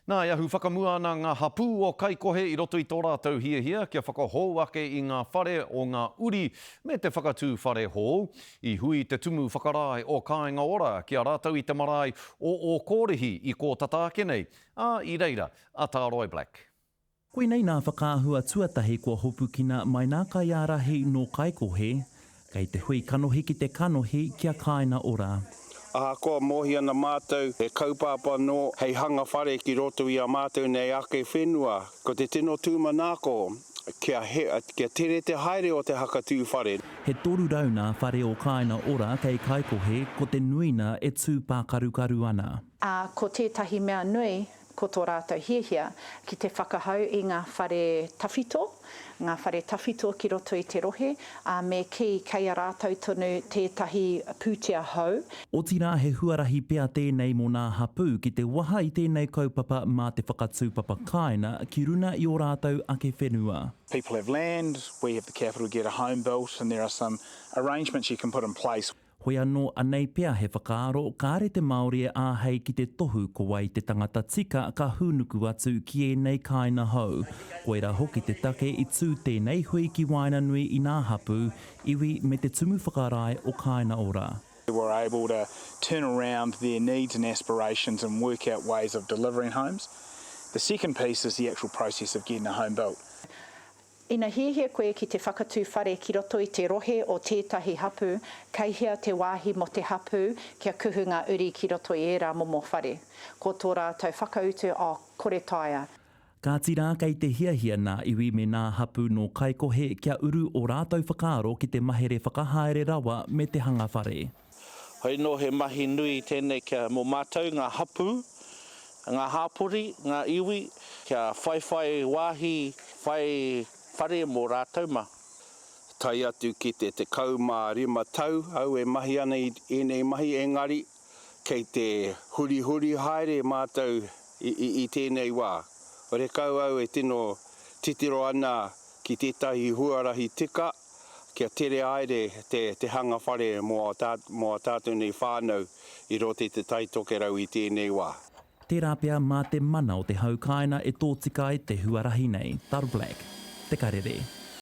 Nā, e ahu whakamua ana ngā hapū o Kaikohe i roto i tō rātou hiahia kia whakahou ake i ngā whare o ngā uri me te whakatū whare hou. I hui te Tumu Whakarae o Kāinga Ora ki a rātou i te marae o Ōkōrihi i kō tata ake nei, ā, i reira a Tāroy Black. Koinei nā whakaahua tuatahi kua hopukina mai nā kaiārahi nō Kaikohe, kei te hui kanohi ki te kanohi ki a Kāina Ora. Ahakoa mōhio ana mātou he kaupapa anō hei hanga whare ki roto i a mātou nei ake whenua, ko te tino tūmanako kia kia tere te haere o te hakatū whare. He 300 nā whare o Kāina Ora kei Kaikohe, ko te nuina e tū pākarukaru ana. Ā, ko tētahi mea nui, ko tō rātou hiahia ki te whakahau i ngā whare tawhito, ngā whare tawhito ki roto i te rohe, ā, me kī kei a rātou tonu tētahi pūtea hou. Otirā he huarahi pea tēnei mō nā hapū ki te waha i tēnei kaupapa mā te whakatū papa kāina ki runa i ō rātou ake whenua. People have land, we have the capital to get a home built and there are some arrangements you can put in place. Hoi anō, anei pea he whakaaro, kāre te Māori e āhei ki te tohu ko wai te tangata tika ka hūnuku atu ki ēnei kāina hou. Koirā hoki te take i tū tēnei hui ki waenganui i nā hapū, iwi me te Tumu Whakarae o Kāina Ora. We were able to turn around their needs and aspirations and work out ways of delivering homes. The second piece is the actual process of getting a home built. Ina hiahia koe ki te whakatū whare ki roto i te rohe o tētahi hapū, kei hea te wāhi mō te hapū kia kuhu ngā uri ki roto i ērā momo whare? Ko tō rātou whakautu, oh, kore taea. Kāti rā kei te hiahia nā iwi me nā hapū nō Kaikohe kia uru ō rātou whakaaro ki te mahere whakahaere rawa me te hanga whare. Hoi nō he mahi nui tēnei kia mō mātou ngā hapū, ngā hāpori, ngā iwi, kia whaiwhai wāhi, whai whare mō rātou mā. Tae atu ki te 15 tau au e mahi ana i ēnei mahi engari kei te hurihuri haere mātou i tēnei wā. Horekau au e tino titiro ana ki tētahi huarahi tika kia tere haere te hanga whare mō ā tātou nei whānau i roto i Te Tai Tokerau i tēnei wā. Tērā pea mā te mana o te hau kāina e tōtika ai te huarahi nei. Taro Black, Te Karere.